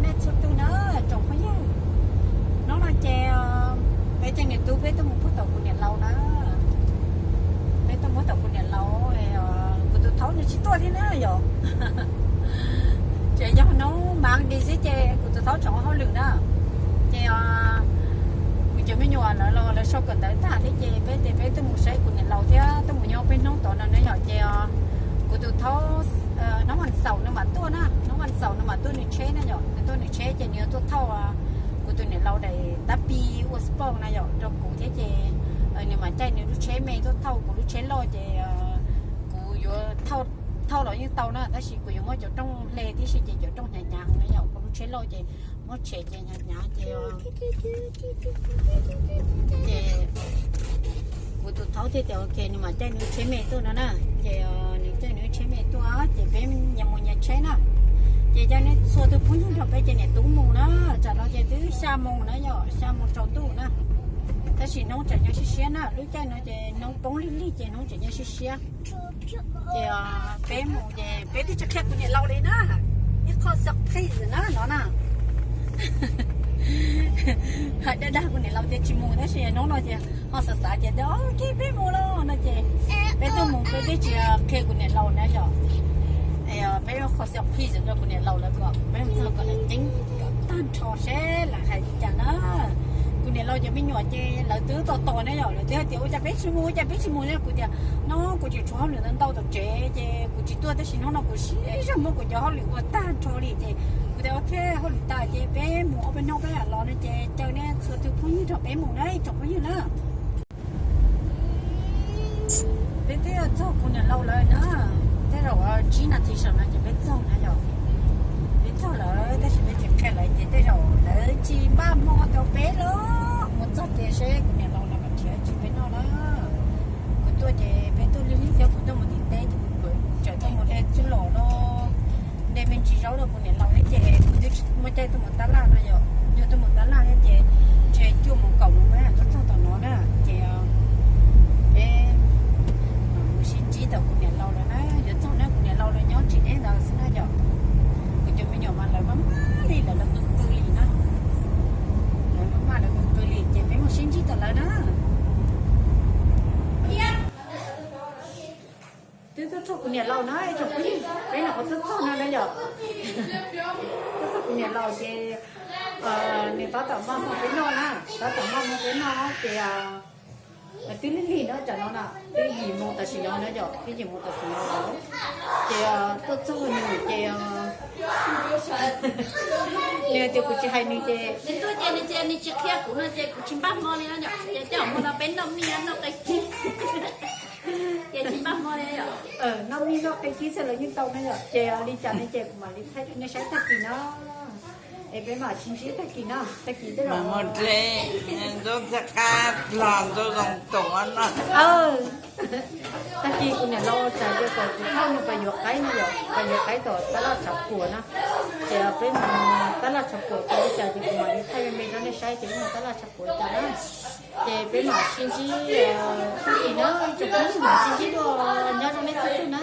Nej txhua tus na, tsoom phooj ywg, hnub no ces peb cov niam tub peb tuaj mus puag tom kuv niam laus na. Peb tuaj puag tom kuv niam laus, kuv tus thaub nws tsis tuaj thiab na yom. Ces yog hnub mas di xwb ces kuv tus thaub tseem ua hauj lwm na. Ces kuv cov me nyuam lawv los lawv sau kawm ntawv tag thiab ces peb ces peb tuaj mus saib kuv niam laus thiab tuaj mus nyob peb hnub tod no na yom. Ces kuv tus thaub hnub vas xaum nws mam tuaj na, hnub vas xaum nws mam tuaj nws tsheb na yom, nws tuaj nws tsheb ces nws yuav tuaj thauj kuv tus niam laus daim tab pis ua sport na yom rau kuv thiab ces nws mam caij nws lub tsheb me tuaj thauj kuv lub tsheb loj ces kuv yuav thauj los yeej tau na, tab sis kuv yuav muab cov rooj hle tib si ces cov rooj hnyav hnyav na yom, kuv lub tsheb loj ces muab tshem ces hnyav hnyav ces ces kuv tus thaub thiaj tias ok nws mam caij nws tsheb me tuaj no na. Ces nws caij nws tsheb me tuaj ces peb nyias mus nyias tsheb na. Ces cov nej txhua tus phooj ywg nrog peb cov niam tub mus na, tsam no ces twb xya moos na yom, xya moos tsaus ntuj na. Tab sis hnub tseem nyob siab siab na, lub caij no ces hnub poob lig lig ces hnub tseem nyob siab siab. Ces peb mus ces peb twb tsis qhia kuv niam laus li na, ib qho surprise na no na. Hais dag dag kuv niam laus tias tsis mus tab sis hnub no ces ho xav xav tias ok peb mus los no ces peb tuaj mus peb twb tsis qhia kuv niam laus na yom. Peb ua qho surprise rau kuv niam laus lawv kom peb mus txog kom lawv ceeb kom tag nrho seb lawv hais li cas na. Kuv niam laus cov me nyuam ces lawv twb tos tos na yom, lawv twb hais tias ua cas peb tsis mus, ua cas peb tsis mus na. Kuv tias no kuv tseem tshuav hauj lwm ntau ntau tom tsev ces kuv tsis tuaj, tab sis hnub no kuv siv zog muab kuv cov hauj lwm ua tag nrho li ces kuv tias ok hauj lwm tas ces peb mus ob peb hnub peb mam los no ces caw nej txhua tus phooj ywg nrog peb mus na ib tsoom phooj ywg na. Peb twb txog kuv niam laus lawm na, tej zaum tsib nas this saum no ces peb txog na yom. Peb txog lawm tab sis peb tseem qhia lawv ces tej zaum lawv tsis npaj hmo rau peb los mus txog ces seb kuv niam laus lawv mam nrhiav tsis peb noj na. Kuv tuaj ces peb tuaj lig lig thiab kuv tuaj mus tim teb ces kuv tseem tuaj mus de txuj lom no, de me ntsis zaub rau kuv niam laus thiab ces kuv twb tsis muaj caij tuaj mus tab laj no yom, yog tuaj mus tab laj thiab ces ntshe cuaj moos kaum moos peb mam tuaj txog tom no na. Ces peb mus sib ntsib tom kuv niam laus lawm na, yuav txog na kuv niam laus lawv nyob tsis deb ntawd xwb na yom. Kuv cov me nyuam mas lawv maj maj li, lawv lawv qw qw li na. Lawv maj maj lawv qw qw li ces peb mus sib ntsib tom lawv na. Twb tuaj txog kuv niam laus na ib tsoom phooj ywg, peb nyuam qhuav tuaj txog no na yom. Tuaj txog kuv niam laus ces nws tab tom npaj hmo peb noj na, tab tom npaj hmo peb noj ces twb lig lig no tsam no na, twb yim moos tam sim no na yom, twb yim moos tam sim no lawm. Ces tuaj txog nws ces nws tias kuv tsis hais nws ces nws tuaj ces nws tias nws tsis qhia kuv no ces kuv tsis npaj hmo li no yom, ces coj hmo no peb noj mij noj qe kib ces tsis npaj hmo li yom. Noj mij noj qe kib xwb los yeej tau na yom, ces li cas ne ces kuv mam li thaij nej saib tag kis no. Es peb mam sib ntsib tag kis no, tag kis tej zaum mus dle, ntxoov txhaj qab los ntxoov zoo toom no. Tag kis kuv niam laus txais tias kom kuv thauj nws pas yuav qaib no yom, pas yuav qaib tom tab laj tshav puam na. Ces peb mus tab laj tshav puam ces li cas ces kuv mam li thaij me me rau nej saib tias peb mus tab laj tshav puam cas na. Ces peb mam sib ntsib tag kis na, tsoom phooj ywg, mam sib ntsib dua, nyob zoo nej txhua tus na.